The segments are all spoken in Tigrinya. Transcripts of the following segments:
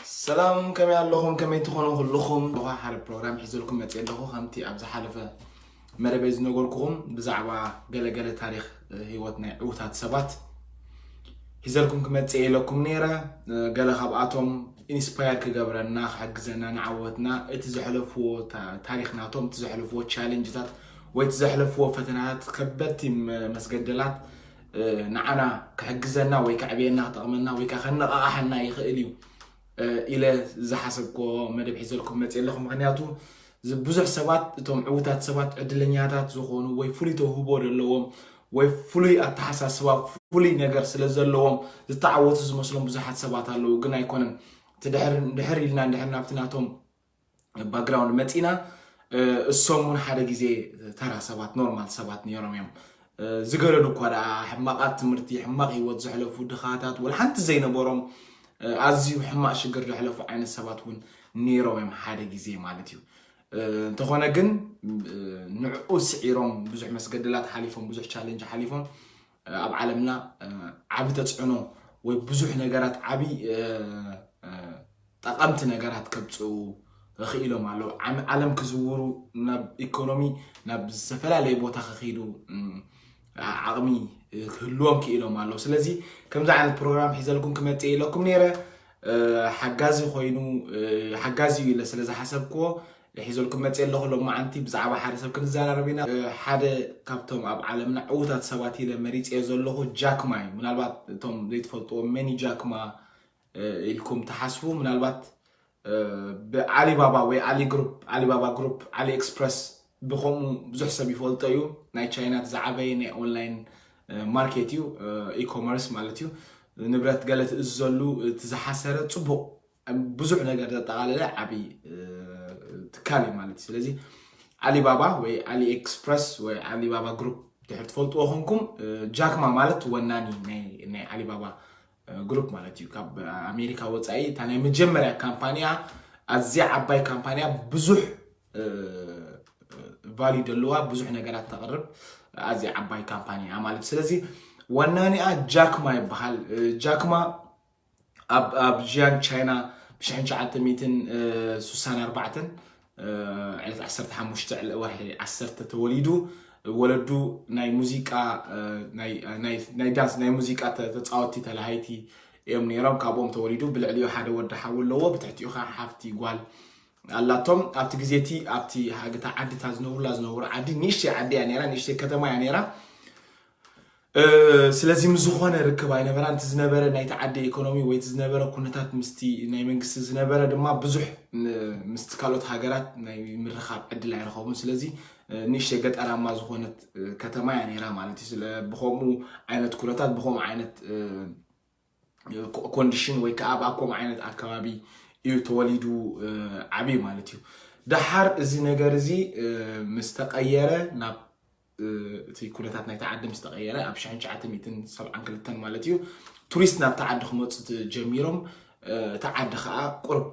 ሰላም፣ ከመይ ኣለኹም? ከመይ ትኾኑ ኩልኹም? እኳ ሓደ ፕሮግራም ሒዘልኩም መፅእ ኣለኹ። ከምቲ ኣብ ዝሓለፈ መደበይ ዝነገርኩኹም ብዛዕባ ገለገለ ታሪኽ ህይወት ናይ ዕዉታት ሰባት ሒዘልኩም ክመፅእ ኢለኩም ነይረ። ገለ ካብኣቶም ኢንስፓየር ክገብረና፣ ክሕግዘና፣ ንዓወትና እቲ ዘሕለፍዎ ታ- ታሪኽ ናቶም፣ እቲ ዘሕለፍዎ ቻሌንጅታት ወይ እቲ ዘሕለፍዎ ፈተናታት፣ ከበድቲ መ- መስገደላት ንዓና ክሕግዘና ወይ ከዕብየና፣ ክጠቕመና ወይ ከዓ ከነቓቕሓና ይኽእል እዩ ኢለ ዝሓሰብኮ መደብ ሒዘልኩም መፅእ ኣለኹ። ምክንያቱ ብዙሕ ሰባት፣ እቶም ዕውታት ሰባት፣ ዕድለኛታት ዝኾኑ ወይ ፍሉይ ተውህቦ ዘለዎም ወይ ፍሉይ ኣተሓሳስባ፣ ፍሉይ ነገር ስለ ዘለዎም ዝተዓወቱ ዝመስሎም ብዙሓት ሰባት ኣለዉ። ግን ኣይኮነን። እቲ ድሕር ድሕር ኢልና እንድሕር ናብቲ ናቶም ባክግራውንድ መፂና፣ እሶም እውን ሓደ ግዜ ተራ ሰባት፣ ኖርማል ሰባት ነይሮም እዮም። ዝገደዱ እኳ ደኣ ሕማቓት ትምህርቲ፣ ሕማቕ ህይወት ዘሕለፉ ድኻታት፣ ወላ ሓንቲ ዘይነበሮም፣ ኣዝዩ ሕማቕ ሽግር ዘሕለፉ ዓይነት ሰባት እውን ነይሮም እዮም ሓደ ግዜ ማለት እዩ። እንተኾነ ግን ንዕኡ ስዒሮም ብዙሕ መስገደላት ሓሊፎም፣ ብዙሕ ቻለንጅ ሓሊፎም፣ ኣብ ዓለምና ዓቢ ተፅዕኖ ወይ ብዙሕ ነገራት፣ ዓቢ ጠቐምቲ ነገራት ከብፅኡ ኽኢሎም ኣለዉ። ዓም- ዓለም ክዝውሩ፣ ናብ ኢኮኖሚ፣ ናብ ዝተፈላለየ ቦታ ክኸይዱ ዓቕሚ ክህልዎም ክኢሎም ኣለዉ። ስለዚ ከምዚ ዓይነት ፕሮግራም ሒዘልኩም ክመፅእ ኢለኩም ነይረ። ሓጋዚ ኮይኑ፣ ሓጋዚ እዩ ኢለ ስለ ዝሓሰብክዎ ሒዘልኩም መፅእ ኣለኹ። ሎማዓንቲ ብዛዕባ ሓደ ሰብ ክንዘራረብ ኢና። ሓደ ካብቶም ኣብ ዓለምና ዕዉታት ሰባት ኢለ መሪፅዮ ዘለኹ ጃክማ እዩ። ምናልባት እቶም ዘይትፈልጥዎ መኒ ጃክማ ኢልኩም ትሓስቡ፣ ምናልባት ብዓሊባባ ወይ ኣሊ ግሩፕ፣ ዓሊባባ ግሩፕ፣ ኣሊ ኤክስፕረስ ብኸምኡ ብዙሕ ሰብ ይፈልጦ እዩ። ናይ ቻይና እቲ ዝዓበየ ናይ ኦንላይን ማርኬት እዩ፣ ኢኮመርስ ማለት እዩ። ንብረት ገለ ትእዝዘሉ፣ እቲ ዝሓሰረ ፅቡቕ ብዙሕ ነገር ዘጠቓለለ ዓብዪ ትካል እዩ ማለት እዩ። ስለዚ ዓሊባባ ወይ ኣሊ ኤክስፕረስ ወይ ዓሊባባ ግሩፕ ድሕር ትፈልጥዎ ኾንኩም፣ ጃክማ ማለት ወናኒ ናይ ናይ ዓሊባባ ግሩፕ ማለት እዩ። ካብ ኣሜሪካ ወፃኢ እታ ናይ መጀመርያ ካምፓኒያ፣ ኣዝያ ዓባይ ካምፓኒያ፣ ብዙሕ ቫልዩ ዘለዋ፣ ብዙሕ ነገራት ተቕርብ ኣዝያ ዓባይ ካምፓኒያ ማለት። ስለዚ ወናኒኣ ጃክማ ይበሃል። ጃክማ ኣብ ኣብ ጂያን ቻይና ብሽሕን ትሽዓተ ሚእትን ስሳን ኣርባዕተን ዕለት ዓሰርተ ሓሙሽተ ዕለ- ወርሒ ዓሰርተ ተወሊዱ። ወለዱ ናይ ሙዚቃ፣ ናይ ዳንስ፣ ናይ ሙዚቃ ተፃወቲ ተላሃይቲ እዮም ነይሮም። ካብኦም ተወሊዱ። ብልዕሊኡ ሓደ ወዲ ሓው ኣለዎ፣ ብትሕቲኡ ከዓ ሓፍቲ ጓል ኣላቶም። ኣብቲ ግዜ እቲ ኣብቲ ሃገታ ዓዲ፣ እታ ዝነብሩላ ዝነበሩ ዓዲ ንእሽተይ ዓዲ እያ ነይራ፣ ንእሽተይ ከተማ እያ ነይራ። ስለዚ ምስ ዝኾነ ርክብ ኣይነበራን። እቲ ዝነበረ ናይቲ ዓዲ ኢኮኖሚ ወይ እቲ ዝነበረ ኩነታት ምስቲ ናይ መንግስቲ ዝነበረ ድማ ብዙሕ ምስቲ ካልኦት ሃገራት ናይ ምርኻብ ዕድል ኣይረኸቡን። ስለዚ ንእሽተይ ገጠራማ ዝኾነት ከተማ እያ ነይራ ማለት እዩ። ስለ ብኸምኡ ዓይነት ኩነታት፣ ብኸምኡ ዓይነት ኮንዲሽን ወይ ከዓ ኣብ ኣኮም ዓይነት ኣከባቢ እዩ ተወሊዱ ዓብዩ ማለት እዩ። ደሓር እዚ ነገር እዚ ምስ ተቐየረ፣ ናብ እቲ ኩነታት ናይቲ ዓዲ ምስ ተቐየረ፣ ኣብ ሽሕን ትሽዓተ ሚእትን ሰብዓን ክልተን ማለት እዩ፣ ቱሪስት ናብቲ ዓዲ ክመፁ ጀሚሮም። እቲ ዓዲ ከዓ ቁርብ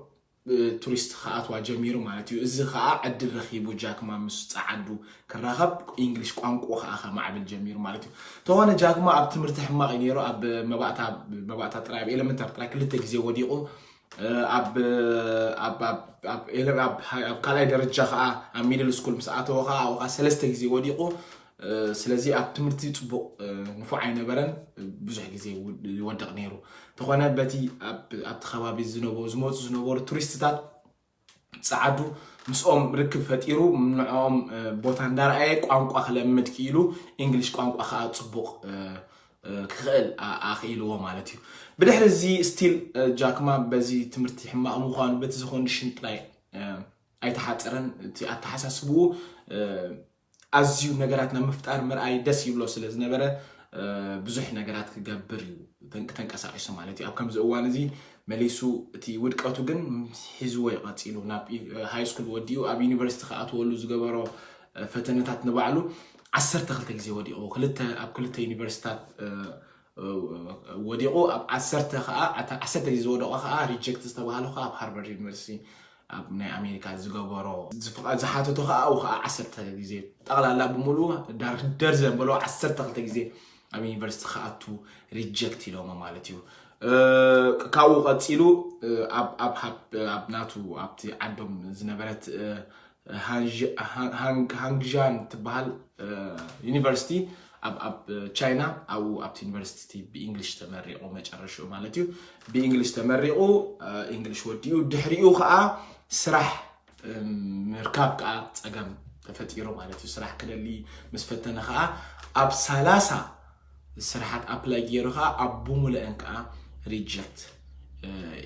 ቱሪስት ክኣትዋ ጀሚሩ ማለት እዩ። እዚ ከዓ ዕድል ረኺቡ ጃክማ ምስ ፃዓዱ ክራኸብ፣ ኢንግሊሽ ቋንቋ ከዓ ከማዕብል ጀሚሩ ማለት እዩ። ተኾነ ጃክማ ኣብ ትምህርቲ ሕማቕ እዩ ነይሩ። ኣብ መባእታ መባእታ ጥራይ፣ ኣብ ኤለመንታሪ ጥራይ ክልተ ግዜ ወዲቑ። ኣብ ኣብ ኣብ ኣብ ኤለ- ኣብ ሃይ- ኣብ ካልኣይ ደረጃ ከዓ ኣብ ሚድል ስኩል ምስ ኣተወ ከዓ ኣብኡ ከዓ ሰለስተ ግዜ ወዲቑ። ስለዚ ኣብ ትምህርቲ ፅቡቕ ንፉዕ ኣይነበረን። ብዙሕ ግዜ ይወድቕ ነይሩ። እንተኾነ በቲ ኣብቲ ከባቢ ዝነበሩ ዝመፁ ዝነበሩ ቱሪስትታት ፀዓዱ ምስኦም ርክብ ፈጢሩ፣ ንዕኦም ቦታ እንዳረኣየ ቋንቋ ክለምድ ክኢሉ፣ ኢንግሊሽ ቋንቋ ከዓ ፅቡቕ ክኽእል ኣኽኢልዎ ማለት እዩ። ብድሕሪ እዚ ስቲል ጃክማ በዚ ትምህርቲ ሕማቕ ምዃኑ በቲ ዝኾንሽን ጥራይ ኣይተሓፀረን። እቲ ኣተሓሳስብኡ ኣዝዩ ነገራት ናብ ምፍጣር ምርኣይ ደስ ይብሎ ስለ ዝነበረ፣ ብዙሕ ነገራት ክገብር እዩ ተንቀሳቂሱ ማለት እዩ። ኣብ ከምዚ እዋን እዚ መሊሱ፣ እቲ ውድቀቱ ግን ሒዝዎ እዩ ቀፂሉ። ናብ ሃይ ስኩል ወዲኡ ኣብ ዩኒቨርሲቲ ክኣትወሉ ዝገበሮ ፈተነታት ንባዕሉ ዓሰርተ ክልተ ግዜ ወዲቑ፣ ክልተ ኣብ ክልተ ዩኒቨርሲታት ወዲቑ። ኣብ ዓሰርተ ከዓ ዓሰርተ ግዜ ዝወደቐ ከዓ ሪጀክት ዝተባሃለ ከዓ ኣብ ሃርቨርድ ዩኒቨርሲቲ ኣብ ናይ ኣሜሪካ ዝገበሮ ዝሓተቶ ከዓ ኣብኡ ከዓ ዓሰርተ ግዜ፣ ጠቕላላ ብምሉኡ ደርዘን በሎ ዓሰርተ ክልተ ግዜ ኣብ ዩኒቨርሲቲ ክኣቱ ሪጀክት ኢሎሞ ማለት እዩ። ካብኡ ቀፂሉ ኣብ ናቱ ኣብቲ ዓዶም ዝነበረት ሃንግዣን ትበሃል ዩኒቨርሲቲ ኣብ ቻይና ኣብኡ ኣብቲ ዩኒቨርሲቲ ብእንግሊሽ ተመሪቑ መጨረሽኡ ማለት እዩ። ብእንግሊሽ ተመሪቑ እንግሊሽ ወዲኡ ድሕሪኡ ከዓ ስራሕ ምርካብ ከዓ ፀገም ተፈጢሩ ማለት እዩ። ስራሕ ክደሊ ምስ ፈተነ ከዓ ኣብ ሰላሳ ስራሓት ኣፕላይ ገይሩ ከዓ ኣብ ብሙለአን ከዓ ሪጀክት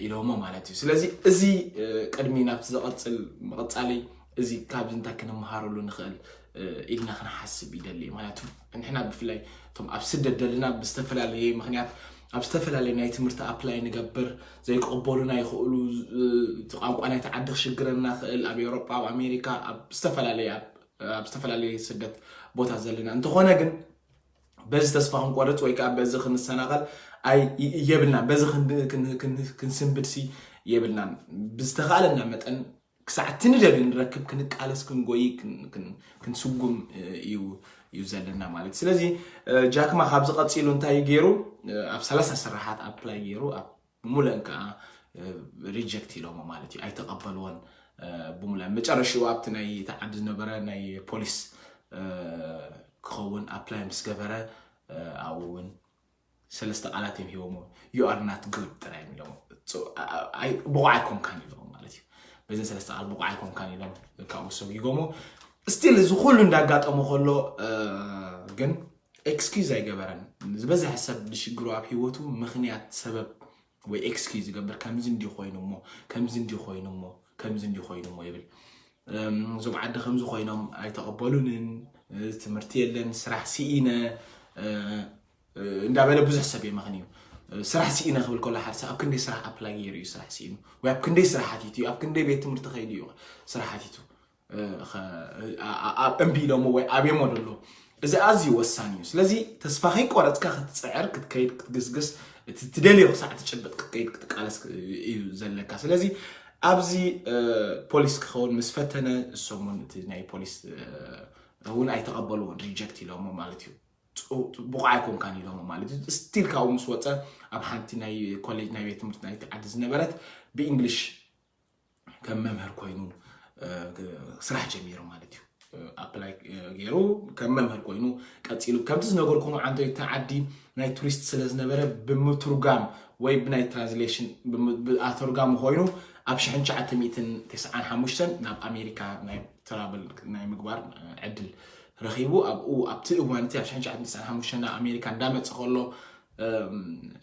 ኢሎሞ ማለት እዩ። ስለዚ እዚ ቅድሚ ናብቲ ዝቐፅል ምቕፃለይ እዚ ካብዚ እንታይ ክንመሃረሉ ንኽእል ኢልና ክንሓስብ ይደሊ። ምክንያቱ ንሕና ብፍላይ እቶም ኣብ ስደት ደለና ብዝተፈላለየ ምክንያት ኣብ ዝተፈላለየ ናይ ትምህርቲ ኣፕላይ ንገብር ዘይቅበሉና ይኽእሉ። ቋንቋ ናይቲ ዓዲ ክሽግረና ክእል ኣብ ኤውሮጳ ኣብ ኣሜሪካ ኣብ ዝተፈላለየ ኣብ ዝተፈላለየ ስደት ቦታ ዘለና እንተኾነ ግን በዚ ተስፋ ክንቆርፅ ወይ ከዓ በዚ ክንሰናኸል የብልናን። በዚ ክንስንብድሲ የብልናን። ብዝተኻእለና መጠን ክሳዕ እቲ ንደልዩ ንረክብ ክንቃለስ ክንጎይ ክንስጉም እዩ እዩ ዘለና ማለት እዩ። ስለዚ ጃክማ ካብዚ ቀፂሉ እንታይ ገይሩ ኣብ ሰላሳ ስራሓት ኣፕላይ ገይሩ ኣብ ሙሉእን ከዓ ሪጀክት ኢሎሞ ማለት እዩ። ኣይተቐበልዎን ብሙሉእን። መጨረሽኡ ኣብቲ ናይ ተዓዲ ዝነበረ ናይ ፖሊስ ክኸውን ኣፕላይ ምስ ገበረ ኣብኡ እውን ሰለስተ ቃላት እዮም ሂቦሞ። You are not good ጥራይ እዮም ኢሎሞ። ብቑዕ ኣይኮንካን ኢሎሞ ማለት እዩ። በዘን ሰለስተ ቃል ብቑዕ ኣይኮንካን ኢሎም ካብኡ ሰጒጎሞ። ስቲል እዚ ኩሉ እንዳጋጠሞ ከሎ ግን ኤክስኪዝ ኣይገበረን። ዝበዝሐ ሰብ ብሽግሩ ኣብ ህይወቱ ምክንያት ሰበብ ወይ ኤክስኪዝ ይገብር። ከምዚ እንዲ ኮይኑ እሞ ከምዚ እንዲ ኮይኑ እሞ ከምዚ እንዲ ኮይኑ እሞ ይብል። እዞም ዓዲ ከምዚ ኮይኖም ኣይተቐበሉንን፣ ትምህርቲ የለን፣ ስራሕ ስኢነ እንዳበለ ብዙሕ ሰብ የመኽን እዩ። ስራሕ ስኢነ ክብል ከሎ ሓደ ሰብ ኣብ ክንደይ ስራሕ ኣፕላይ ገይሩ እዩ ስራሕ ስኢኑ፣ ወይ ኣብ ክንደይ ስራሕ ሓቲቱ እዩ፣ ኣብ ክንደይ ቤት ትምህርቲ ከይዱ እዩ ስራሕ ሓቲቱ። እምቢ ኢሎሞ ወይ ኣብየሞ ደሎ እዚ ኣዝዩ ወሳኒ እዩ። ስለዚ ተስፋ ከይቆረፅካ ክትፅዕር ክትከይድ ክትግስግስ እቲ ትደልዮ ክሳዕ ትጭብጥ ክትከይድ ክትቃለስ እዩ ዘለካ። ስለዚ ኣብዚ ፖሊስ ክኸውን ምስ ፈተነ እሶምን እቲ ናይ ፖሊስ እውን ኣይተቐበልዎን ሪጀክት ኢሎሞ ማለት እዩ። ብቑዕ ኣይኮንካን ኢሎሞ ማለት እዩ። ስቲል ካብኡ ምስ ወፀ ኣብ ሓንቲ ናይ ኮሌጅ ናይ ቤት ትምህርቲ ናይቲ ዓዲ ዝነበረት ብእንግሊሽ ከም መምህር ኮይኑ ስራሕ ጀሚሩ ማለት እዩ። ኣፕላይ ገይሩ ከም መምህር ኮይኑ ቀፂሉ ከምቲ ዝነገርኩም ዓንቶ እቲ ዓዲ ናይ ቱሪስት ስለ ዝነበረ ብምትርጓም ወይ ብናይ ትራንስሌሽን ኣተርጓሚ ኮይኑ ኣብ ሽሕን ትሽዓተ ሚእትን ተስዓን ሓሙሽተን ናብ ኣሜሪካ ናይ ትራቨል ናይ ምግባር ዕድል ረኺቡ ኣብኡ ኣብቲ እዋን እቲ ኣብ ሽሕን ትሽዓተ ሚእትን ተስዓን ሓሙሽተን ናብ ኣሜሪካ እንዳመፀ ከሎ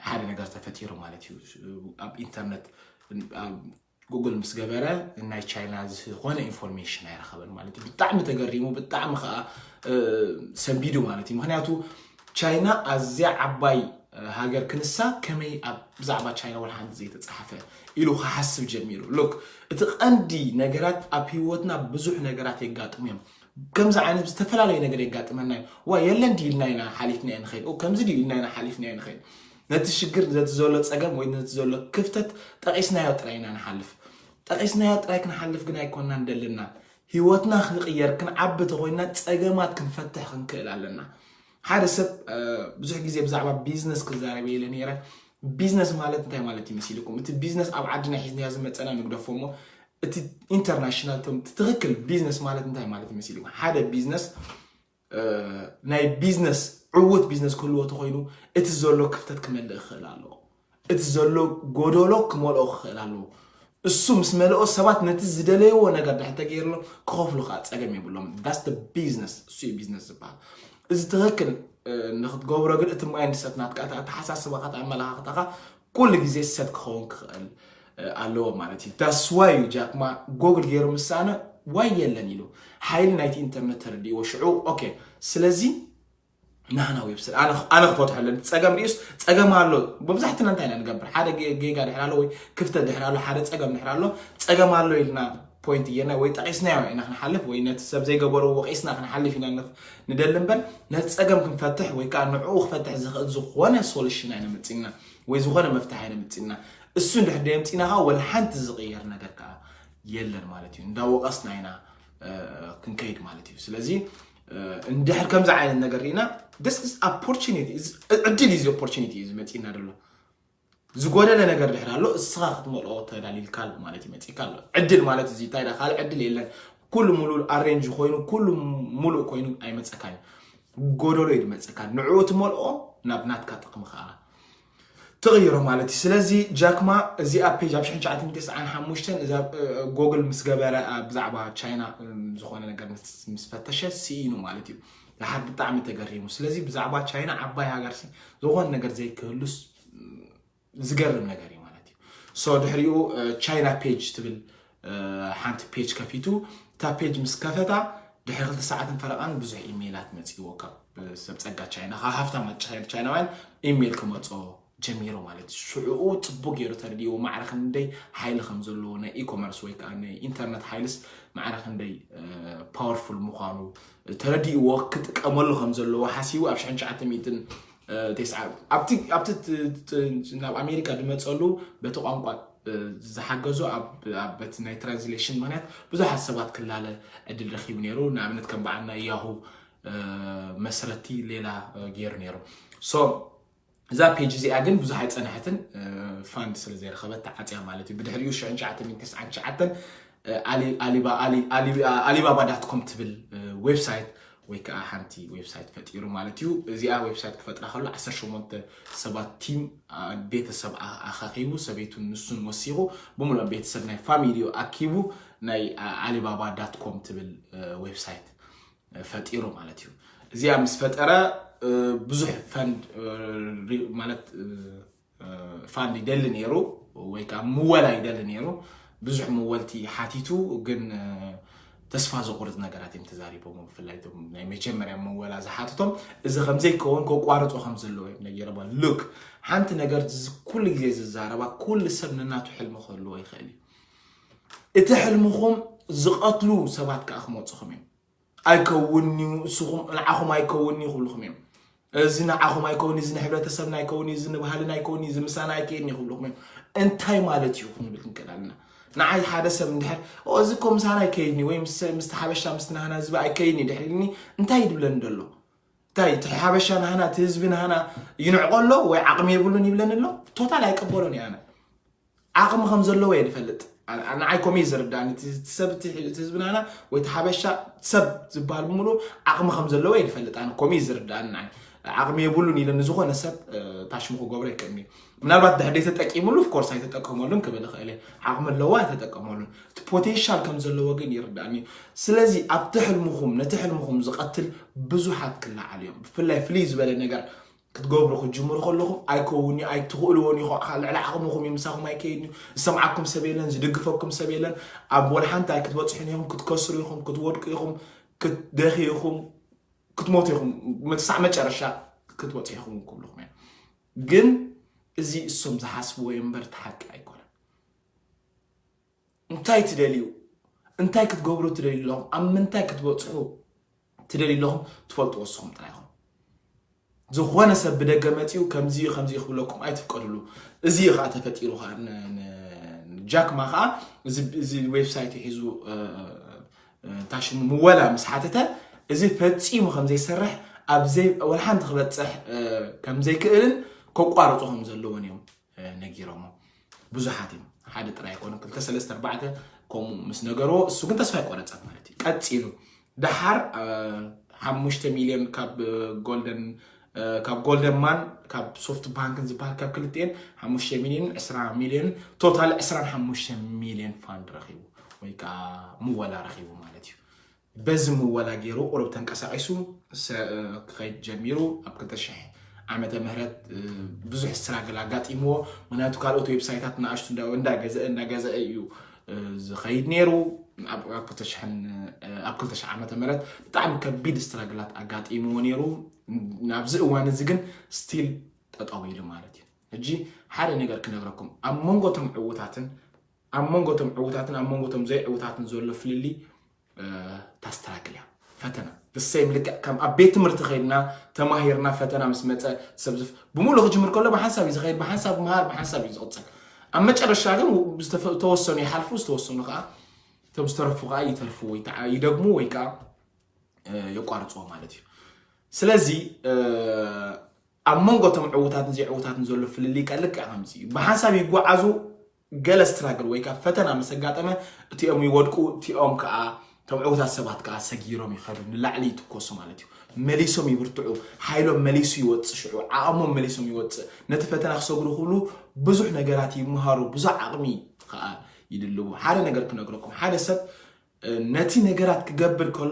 ሓደ ነገር ተፈጢሩ ማለት እዩ። ኣብ ኢንተርነት ጉግል ምስ ገበረ ናይ ቻይና ዝኾነ ኢንፎርሜሽን ኣይረኸበን ማለት እዩ። ብጣዕሚ ተገሪሙ ብጣዕሚ ከዓ ሰንቢዱ ማለት እዩ። ምክንያቱ ቻይና ኣዝያ ዓባይ ሃገር ክንሳ ከመይ ብዛዕባ ቻይና ወላ ሓንቲ ዘይተፃሓፈ ኢሉ ክሓስብ ጀሚሩ። ሉክ እቲ ቀንዲ ነገራት ኣብ ህይወትና ብዙሕ ነገራት የጋጥሙ እዮም። ከምዚ ዓይነት ዝተፈላለየ ነገር የጋጥመና እዩ። ዋ የለን ድዩ ኢልና ኢና ሓሊፍና ንኸይድ ከምዚ ድዩ ኢልና ኢና ሓሊፍና ንኸይድ ነቲ ሽግር ነቲ ዘሎ ፀገም ወይ ነቲ ዘሎ ክፍተት ጠቂስናዮ ጥራይ ኢና ንሓልፍ። ጠቂስናዮ ጥራይ ክንሓልፍ ግን ኣይኮንና እንደልና ህይወትና ክንቅየር ክንዓቢ ተኮይንና ፀገማት ክንፈትሕ ክንክእል ኣለና። ሓደ ሰብ ብዙሕ ግዜ ብዛዕባ ቢዝነስ ክዛረብ ኢለ ነይረ። ቢዝነስ ማለት እንታይ ማለት እዩ መሲልኩም? እቲ ቢዝነስ ኣብ ዓድና ሒዝናዮ ዝመፀና ንግደፎ እሞ እቲ ኢንተርናሽናል ትክክል ቢዝነስ ማለት እንታይ ማለት እዩ መሲልኩም? ሓደ ቢዝነስ ናይ ቢዝነስ ዕዉት ቢዝነስ ክህልዎ ተኮይኑ እቲ ዘሎ ክፍተት ክመልእ ክኽእል ኣለዎ። እቲ ዘሎ ጎደሎ ክመልኦ ክኽእል ኣለዎ። እሱ ምስ መልኦ ሰባት ነቲ ዝደለይዎ ነገር ድሕር ተገይርሎም ክኸፍሉ ከዓ ፀገም የብሎም። ዳስ ቢዝነስ እሱ እዩ ቢዝነስ ዝበሃል። እዚ ትኽክል ንክትገብሮ ግን እቲ ማይንድሰት ናትካ እቲ ኣተሓሳስባካ እቲ ኣመለኻኽታካ ኩሉ ግዜ ሰት ክኸውን ክኽእል ኣለዎ ማለት እዩ። ዳስዋይ እዩ ጃክማ ጎግል ገይሩ ምሳነ ዋይ የለን ኢሉ ሓይሊ ናይቲ ኢንተርነት ተረዲእዎ ሽዑ ኦኬ ስለዚ ናህና ዌብሳይት ኣነ ክፈትሖ ኣለኒ ፀገም ሪኡስ ፀገም ኣሎ። መብዛሕትና እንታይ ኢና ንገብር ሓደ ጌጋ ድሕር ኣሎ ወይ ክፍተት ድሕር ኣሎ ሓደ ፀገም ድሕር ኣሎ ፀገም ኣሎ ኢልና ፖይንት እየና ወይ ጠቂስናዮ ኢና ክንሓልፍ ወይ ነቲ ሰብ ዘይገበሮ ወቂስና ክንሓልፍ ኢና ንደሊ እምበር ነቲ ፀገም ክንፈትሕ ወይ ከዓ ንዕኡ ክፈትሕ ዝኽእል ዝኾነ ሶሉሽን ኣይነመፅና ወይ ዝኾነ መፍትሒ ኣይነመፅና። እሱ እንድሕር ደየምፅና ከዓ ወላ ሓንቲ ዝቕየር ነገር ከዓ የለን ማለት እዩ። እንዳወቀስና ኢና ክንከይድ ማለት እዩ። ስለዚ እንድሕር ከምዚ ዓይነት ነገር ርኢና this is opportunity ዕድል እዩ። ኦፖርቹኒቲ እዩ ዝመፅና ዘሎ። ዝጎደለ ነገር ድሕር ኣሎ፣ እስኻ ክትመልኦ ተዳሊልካ ኣሎ ማለት እዩ፣ መፂእካ ኣሎ። ዕድል ማለት እዚ እንታይ ዳ ካልእ ዕድል የለን። ኩሉ ሙሉ ኣሬንጅ ኮይኑ፣ ኩሉ ሙሉእ ኮይኑ ኣይመፀካን እዩ። ጎደሎ እዩ ዝመፀካ። ንዕኡ ትመልኦ ናብ ናትካ ጥቕሚ ከዓ ትቕይሮ ማለት እዩ። ስለዚ ጃክማ እዚኣ ፔጅ ኣብ ሽሕን ትሽዓተ ሚእትን ተስዓን ሓሙሽተን እዛ ጎግል ምስ ገበረ ብዛዕባ ቻይና ዝኾነ ነገር ምስ ፈተሸ ስኢኑ ማለት እዩ። ድሓር ብጣዕሚ ተገሪሙ። ስለዚ ብዛዕባ ቻይና ዓባይ ሃገርሲ ዝኾነ ነገር ዘይክህሉስ ዝገርም ነገር እዩ ማለት እዩ። ሶ ድሕሪኡ ቻይና ፔጅ ትብል ሓንቲ ፔጅ ከፊቱ። እታ ፔጅ ምስ ከፈታ ድሕሪ ክልተ ሰዓትን ፈረቓን ብዙሕ ኢሜይላት መፅእዎ ካብ ሰብ ፀጋ ቻይና፣ ካብ ሃፍታማት ቻይናውያን ኢሜይል ክመፅኦ ጀሚሩ ማለት እዩ። ሽዕኡ ፅቡቅ ገይሩ ተረዲእዎ ማዕረ ክንደይ ሓይሊ ከም ዘለዎ ናይ ኢኮመርስ ወይ ከዓ ናይ ኢንተርነት ሓይልስ ማዕረ ክንደይ ፓወርፉል ምዃኑ ተረዲእዎ ክጥቀመሉ ከም ዘለዎ ሓሲቡ ኣብ ሽሕን ትሽዓተ ሚእትን ተስዓ ኣብቲ ኣብቲ ናብ ኣሜሪካ ዝመፀሉ በቲ ቋንቋ ዝሓገዞ በቲ ናይ ትራንስሌሽን ምክንያት ብዙሓት ሰባት ክላለ ዕድል ረኪቡ ነይሩ። ንኣብነት ከም በዓልና ያሁ መስረቲ ሌላ ገይሩ ነይሩ። ሶ እዛ ፔጅ እዚኣ ግን ብዙሕ ኣይፀንሐትን፣ ፋንድ ስለ ዘይረኸበት ተዓፅያ ማለት እዩ። ብድሕሪኡ ሽሕን ትሽዓተ ሚእትን ተስዓን ትሽዓተን ኣሊባባ ዳት ኮም ትብል ዌብሳይት ወይ ከዓ ሓንቲ ዌብሳይት ፈጢሩ ማለት እዩ። እዚኣ ዌብሳይት ክፈጥራ ከሎ ዓሰርተ ሸሞንተ ሰባት ቲም ቤተሰብ ኣኻኺቡ ሰበይቱን ንሱን ወሲኹ ብምሉኦም ቤተሰብ ናይ ፋሚሊኡ ኣኪቡ ናይ ኣሊባባ ዳት ኮም ትብል ዌብሳይት ፈጢሩ ማለት እዩ። እዚኣ ምስ ፈጠረ ብዙሕ ፈንድ ማለት ፋንድ ይደሊ ነይሩ ወይ ከዓ ምወላ ይደሊ ነይሩ። ብዙሕ ምወልቲ ሓቲቱ ግን ተስፋ ዘቁርፅ ነገራት እዮም ተዛሪቦም። ብፍላይ ናይ መጀመርያ ምወላ ዝሓትቶም እዚ ከምዘይከውን ከቋርፆ ከም ዘለዎ እዮም ነጊሮም። ሉክ ሓንቲ ነገር ኩሉ ግዜ ዝዛረባ ኩሉ ሰብ ንናቱ ሕልሚ ክህልዎ ይኽእል እዩ። እቲ ሕልምኹም ዝቐትሉ ሰባት ከዓ ክመፁኹም እዮም። ኣይከውን እዩ ንስኹም ንዓኹም ኣይከውን እዩ ክብልኹም እዮም። እዚ ንዓኹም ኣይከውን እዚ ንሕብረተሰብና ኣይከውን እዚ ንባህልና ኣይከውን እዚ ምሳና ኣይከይድን እዩ ክብልኹም እዮም። እንታይ ማለት እዩ ክንብል ክንክእል ኣለና። ንዓይ ሓደ ሰብ እንድሕር እዚ እኮ ምሳና ኣይከይድን ወይ ምስቲ ሓበሻ ምስቲ ናህና ዝቢ ኣይከይድን እዩ ድሕር ኢልኒ እንታይ ይድብለኒ ደሎ? እንታይ እቲ ሓበሻ ናህና እቲ ህዝቢ ናህና ይንዕቆ ኣሎ ወይ ዓቕሚ የብሉን ይብለኒ ኣሎ? ቶታል ኣይቀበሎን እየ ኣነ። ዓቕሚ ከም ዘለዎ እየ ዝፈልጥ። ንዓይ ኮሚ እዩ ዝርዳእኒ እቲ ሰብ እቲ ህዝብናና ወይ እቲ ሓበሻ ሰብ ዝበሃል ብምሉ ዓቕሚ ከም ዘለዎ እየ ዝፈልጥ ኣነ ኮሚ እዩ ዝርዳእኒ ንዓይ። ዓቕሚ የብሉን ኢለ ንዝኾነ ሰብ ታሽሙ ክገብሮ ይክእልኒ። ምናልባት ድሕደይ ተጠቂሙሉ ኦፍኮርስ ኣይተጠቀመሉን ክብል ይኽእል እየ። ዓቕሚ ኣለዎ ኣይተጠቀመሉን። እቲ ፖቴንሻል ከም ዘለዎ ግን ይርዳእኒ። ስለዚ ኣብቲ ሕልምኹም ነቲ ሕልምኹም ዝቐትል ብዙሓት ክለዓሉ እዮም። ብፍላይ ፍልይ ዝበለ ነገር ክትገብሩ ክትጅምሩ ከለኹም ኣይከውን እዩ ኣይትኽእልዎን ኢኹም ልዕሊ ዓቕምኹም እዩ ምሳኹም ኣይከይድን እዩ። ዝሰምዓኩም ሰብ የለን ዝድግፈኩም ሰብ የለን። ኣብ ወላ ሓንቲ ኣይክትበፅሑን ኢኹም ክትከስሩ ኢኹም ክትወድቁ ኢኹም ክትደኺ ኢኹም ክትሞቱ ኢኹም መሳዕ መጨረሻ ክትበፅሑ ኢኹም ክብልኹም እየ። ግን እዚ እሶም ዝሓስብዎ እዩ እምበር እቲ ሓቂ ኣይኮነን። እንታይ ትደልዩ እንታይ ክትገብሩ ትደልዩ ኣለኹም ኣብ ምንታይ ክትበፅሑ ትደልዩ ኣለኹም ትፈልጥዎ ንስኹም ጥራይ ኢኹም። ዝኾነ ሰብ ብደገ መፂኡ ከምዚ እዩ ከምዚ እዩ ክብለኩም ኣይትፍቀድሉ። እዚ እዩ ከዓ ተፈጢሩ ከዓ ጃክማ ከዓ እዚ ዌብሳይት ሒዙ ታሽሙ ምወላ ምስ ሓተተ እዚ ፈፂሙ ከም ዘይሰርሕ ኣብ ዘይ ወላ ሓንቲ ክበፅሕ ከም ዘይክእልን ከቋርፁ ከም ዘለዎን እዮም ነጊሮሞ። ብዙሓት እዮም ሓደ ጥራይ ኣይኮነ ክልተ ሰለስተ ኣርባዕተ ከምኡ ምስ ነገርዎ እሱ ግን ተስፋ ኣይቆረፀን ማለት እዩ። ቀፂሉ ደሓር ሓሙሽተ ሚልዮን ካብ ጎልደን ካብ ጎልደን ማን ካብ ሶፍት ባንክን ዝበሃል ካብ ክልቲኤን ሓሙሽተ ሚልዮን ዕስራ ሚልዮን ቶታል ዕስራን ሓሙሽተ ሚልዮን ፋንድ ረኺቡ ወይ ከዓ ምወላ ረኺቡ ማለት እዩ። በዚ ምወላ ገይሩ ቁሩብ ተንቀሳቒሱ ክኸይድ ጀሚሩ ኣብ ክልተ ሽሕ ዓመተ ምህረት ብዙሕ ስትራግል ኣጋጢምዎ። ምክንያቱ ካልኦት ዌብሳይታት ንኣሽቱ እንዳገዘአ እንዳገዘአ እዩ ዝኸይድ ነይሩ። ኣብ ክልተ ሽሕ ዓመተ ምህረት ብጣዕሚ ከቢድ ስትራግላት ኣጋጢምዎ ነይሩ። ናብዚ እዋን እዚ ግን ስቲል ጠጠው ኢሉ ማለት እዩ። ሕጂ ሓደ ነገር ክነግረኩም ኣብ መንጎ ቶም ዕውታትን ኣብ መንጎ ቶም ዕውታትን ኣብ መንጎ ቶም ዘይዕውታትን ዘሎ ፍልልይ ታስትራግል እያ ፈተና ብሰይም ልክዕ ከም ኣብ ቤት ትምህርቲ ከይድና ተማሂርና ፈተና ምስ መፀ ሰብ ዝፍ ብምሉእ ክጅምር ከሎ ብሓንሳብ እዩ ዝኸይድ ብሓንሳብ ምሃር ብሓንሳብ እዩ ዝቕፅል። ኣብ መጨረሻ ግን ዝተወሰኑ ይሓልፉ ዝተወሰኑ ከዓ እቶም ዝተረፉ ከዓ ይተርፉ ወይ ከዓ ይደግሙ ወይ ከዓ የቋርፅዎ ማለት እዩ። ስለዚ ኣብ መንጎ እቶም ዕውታትን ዘይዕውታትን ዘሎ ፍልልይ ከ ልክዕ ከምዚ እዩ። ብሓንሳብ ይጓዓዙ፣ ገለ ስትራግል ወይ ከዓ ፈተና ምስ ኣጋጠመ እቲኦም ይወድቁ፣ እቲኦም ከዓ እቶም ዕውታት ሰባት ከዓ ሰጊሮም ይኸዱ፣ ንላዕሊ ይትኮሱ ማለት እዩ። መሊሶም ይብርትዑ፣ ሓይሎም መሊሱ ይወፅእ፣ ሽዑ ዓቕሞም መሊሶም ይወፅእ። ነቲ ፈተና ክሰግሩ ክብሉ ብዙሕ ነገራት ይምሃሩ፣ ብዙሕ ዓቕሚ ከዓ ይድልቡ። ሓደ ነገር ክነግረኩም፣ ሓደ ሰብ ነቲ ነገራት ክገብር ከሎ፣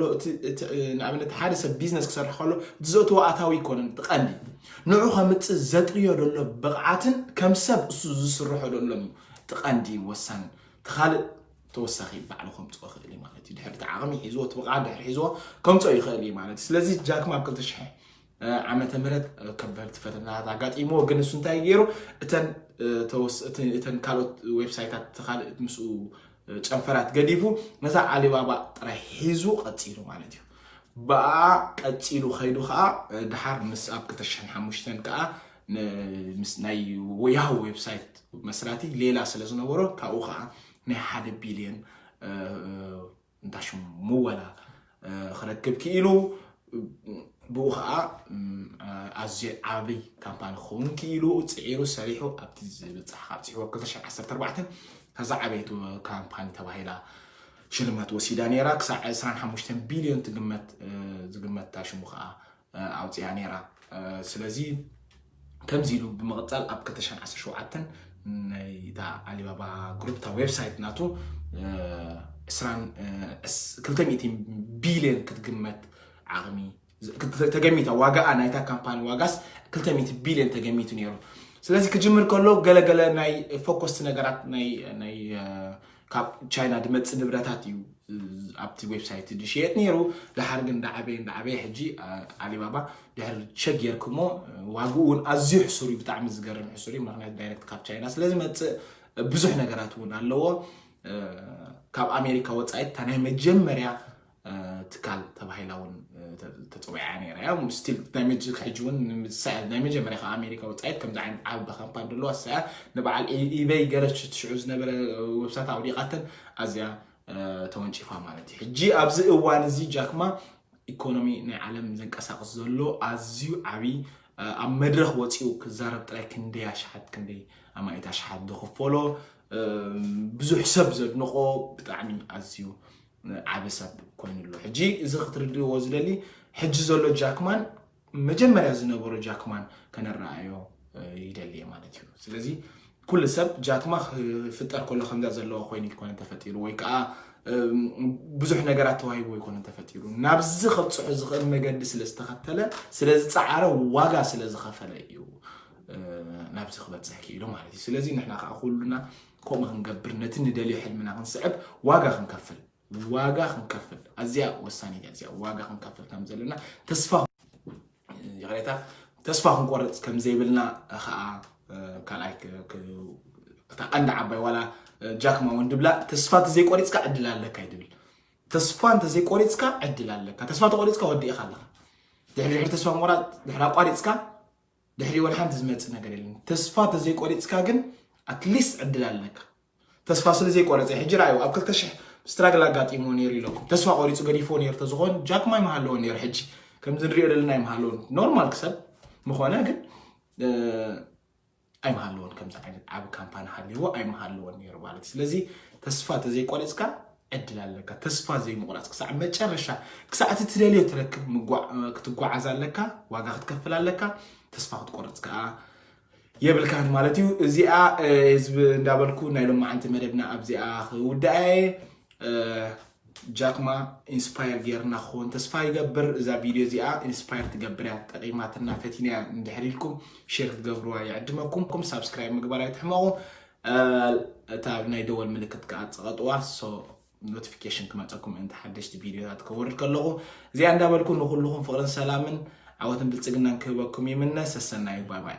ንኣብነት ሓደ ሰብ ቢዝነስ ክሰርሕ ከሎ እቲ ዘእትዎ ኣታዊ ይኮነን እቲ ቀንዲ። ንዑ ከምፅእ ዘጥርዮ ዘሎ ብቕዓትን ከም ሰብ እሱ ዝስርሖ ዘሎን እዩ እቲ ቀንዲ ወሳንን። እቲ ካልእ ተወሳኺ ባዕሉ ከምፅኦ ክእል እዩ ማለት እዩ። ድሕሪ እቲ ዓቕሚ ሒዝዎ፣ እቲ ብቕዓት ድሕሪ ሒዝዎ ከምፅኦ ይኽእል እዩ ማለት እዩ። ስለዚ ጃክማ ኣብ ክልተ ሽሕ ዓመተ ምህረት ከበድቲ ፈተናታት ኣጋጢምዎ። ግን እሱ እንታይ ገይሩ? እተን ካልኦት ዌብሳይታት፣ ካልእ ምስኡ ጨንፈራት ገዲፉ ነዛ ዓሊባባ ጥራይ ሒዙ ቀፂሉ ማለት እዩ። ብኣ ቀፂሉ ከይዱ ከዓ ድሓር ምስ ኣብ ክልተ ሽሕን ሓሙሽተን ከዓ ምስ ናይ ያሁ ዌብሳይት መስራቲ ሌላ ስለ ዝነበሮ ካብኡ ከዓ ናይ ሓደ ቢልዮን እንዳ ሽሙ ምወላ ክረክብ ክኢሉ። ብኡ ከዓ ኣዝዩ ዓብይ ካምፓኒ ክኸውን ክኢሉ ፅዒሩ ሰሪሑ ኣብቲ ዝበፅሕ ካብ ፅሕዎ ክልተ ሽሕን ዓሰርተ ኣርባዕተን ከዛ ዓበይቲ ካምፓኒ ተባሂላ ሽልማት ወሲዳ ነይራ። ክሳዕ ዕስራን ሓሙሽተን ቢልዮን ትግመት ዝግመት ሽሙ ከዓ ኣውፅያ ነይራ። ስለዚ ከምዚ ኢሉ ብምቕፃል ኣብ ክልተ ሽሕን ዓሰርተ ሸውዓተን ናይታ ኣሊባባ ግሩፕ እታ ዌብሳይት ናቱ ዕስራን ክልተ ሚእቲ ቢልዮን ክትግመት ዓቕሚ ተገሚታ። ዋጋኣ ናይታ ካምፓኒ ዋጋስ ክልተ ሚእቲ ቢልዮን ተገሚቱ ነይሩ። ስለዚ ክጅምር ከሎ ገለገለ ናይ ፎከስቲ ነገራት ናይ ካብ ቻይና ድመፅእ ንብረታት እዩ ኣብቲ ዌብሳይት ዝሽየጥ ነይሩ። ድሓር ግን እንዳዓበየ እንዳዓበየ ሕጂ ኣሊባባ ድሕሪ ቸክ ጌርክሞ ዋግኡ እውን ኣዝዩ ሕሱር እዩ፣ ብጣዕሚ ዝገርም ሕሱር እዩ። ምክንያቱ ዳይሬክት ካብ ቻይና ስለ ዝመፅእ ብዙሕ ነገራት እውን ኣለዎ። ካብ ኣሜሪካ ወፃኢ እታ ናይ መጀመርያ ትካል ተባሂላ እውን ተፀዊዓ ነይራ እያ። ስቲል ናይ መጀ- ሕጂ እውን ናይ መጀመርያ ካብ ኣሜሪካ ወፃኢት ከምዚ ዓይነት ዓቢ ካምፓኒ ዘለዋ እሳ እያ። ንበዓል ኢበይ ገለ ሽዑ ዝነበረ ዌብሳይት ኣውዲቓተን ኣዝያ ተወንጪፋ ማለት እዩ። ሕጂ ኣብዚ እዋን እዚ ጃክማ ኢኮኖሚ ናይ ዓለም ዘንቀሳቕስ ዘሎ ኣዝዩ ዓብዪ ኣብ መድረኽ ወፂኡ ክዛረብ ጥራይ ክንደይ ኣሽሓት ክንደይ ኣማኢት ኣሽሓት ዝኽፈሎ ብዙሕ ሰብ ዘድንቆ ብጣዕሚ ኣዝዩ ዓቢ ሰብ ኮይኑ ኣሎ። ሕጂ እዚ ክትርድእዎ ዝደሊ ሕጂ ዘሎ ጃክማን መጀመርያ ዝነበሮ ጃክማን ከነረኣዮ ይደሊ ማለት እዩ። ስለዚ ኩሉ ሰብ ጃክማ ክፍጠር ከሎ ከምዛ ዘለዎ ኮይኑ ይኮነ ተፈጢሩ ወይ ከዓ ብዙሕ ነገራት ተዋሂቡ ይኮነ ተፈጢሩ። ናብዚ ከብፅሑ ዝኽእል መገዲ ስለ ዝተኸተለ ስለ ዝፀዓረ ዋጋ ስለ ዝኸፈለ እዩ ናብዚ ክበፅሕ ክኢሉ ማለት እዩ። ስለዚ ንሕና ከዓ ኩሉና ከምኡ ክንገብር ነቲ ንደልዮ ሕልምና ክንስዕብ ዋጋ ክንከፍል ዋጋ ክንከፍል ኣዝያ ወሳኒት እያ። እዚኣ ዋጋ ክንከፍል ከም ዘለና ተስፋ ይቕሬታ ተስፋ ክንቆርፅ ከም ዘይብልና ከዓ ካልኣይ እታ ቀንዲ ዓባይ ዋላ ጃክማ እውን ድብላ ተስፋ እንተዘይቆሪፅካ ዕድል ኣለካ ይድብል። ተስፋ እንተዘይቆሪፅካ ዕድል ኣለካ። ተስፋ ተቆሪፅካ ወዲእኻ ኣለካ። ድሕሪ ድሕሪ ተስፋ ምቑራፅ ድሕሪ ኣቋሪፅካ ድሕሪ ወላ ሓንቲ ዝመፅእ ነገር የለን። ተስፋ እንተዘይቆሪፅካ ግን ኣትሊስት ዕድል ኣለካ። ተስፋ ስለ ዘይቆረፀ ሕጂ ረኣዩ ኣብ ክልተ ሽሕ ስትራግል ኣጋጢሞ ነይሩ ኢለኩም ተስፋ ቆሪፁ ገዲፎ ነይሩ ተዝኾን ጃክማ ኣይምሃለዎ ነይሩ። ሕጂ ከምዚ ንሪኦ ዘለና ኣይምሃለዎን። ኖርማል ክሰብ ምኾነ ግን ኣይምሃለዎን። ከምዚ ዓይነት ዓብ ካምፓኒ ሃልዎ ኣይምሃለዎን ነይሩ ማለት እዩ። ስለዚ ተስፋ ተዘይቆሪፅካ ዕድል ኣለካ። ተስፋ ዘይምቑራፅ ክሳዕ መጨረሻ ክሳዕ እቲ ትደልዮ ትረክብ ክትጓዓዝ ኣለካ። ዋጋ ክትከፍል ኣለካ። ተስፋ ክትቆርፅ ከዓ የብልካን ማለት እዩ። እዚኣ ህዝቢ እንዳበልኩ ናይ ሎማዓንቲ መደብና ኣብዚኣ ክውድኣ እየ። ጃክማ ኢንስፓየር ጌርና ክኸውን ተስፋ ይገብር። እዛ ቪድዮ እዚኣ ኢንስፓየር ትገብር እያ፣ ጠቂማትና ፈቲና እያ እንድሕር ኢልኩም ሼር ክትገብርዋ ይዕድመኩም። ሳብስክራይብ ምግባር ኣይትሕመቑ። እታ ናይ ደወል ምልክት ከዓ ፀቐጥዋ። ኖቲፊኬሽን ክመፀኩም እንተ ሓደሽቲ ቪድዮታት ከወርድ ከለኹ እዚኣ እንዳበልኩ ንኩልኹም ፍቕርን ሰላምን ዓወትን ብልፅግናን ክህበኩም ይምነ። ሰሰናዩ ባይ ባይ።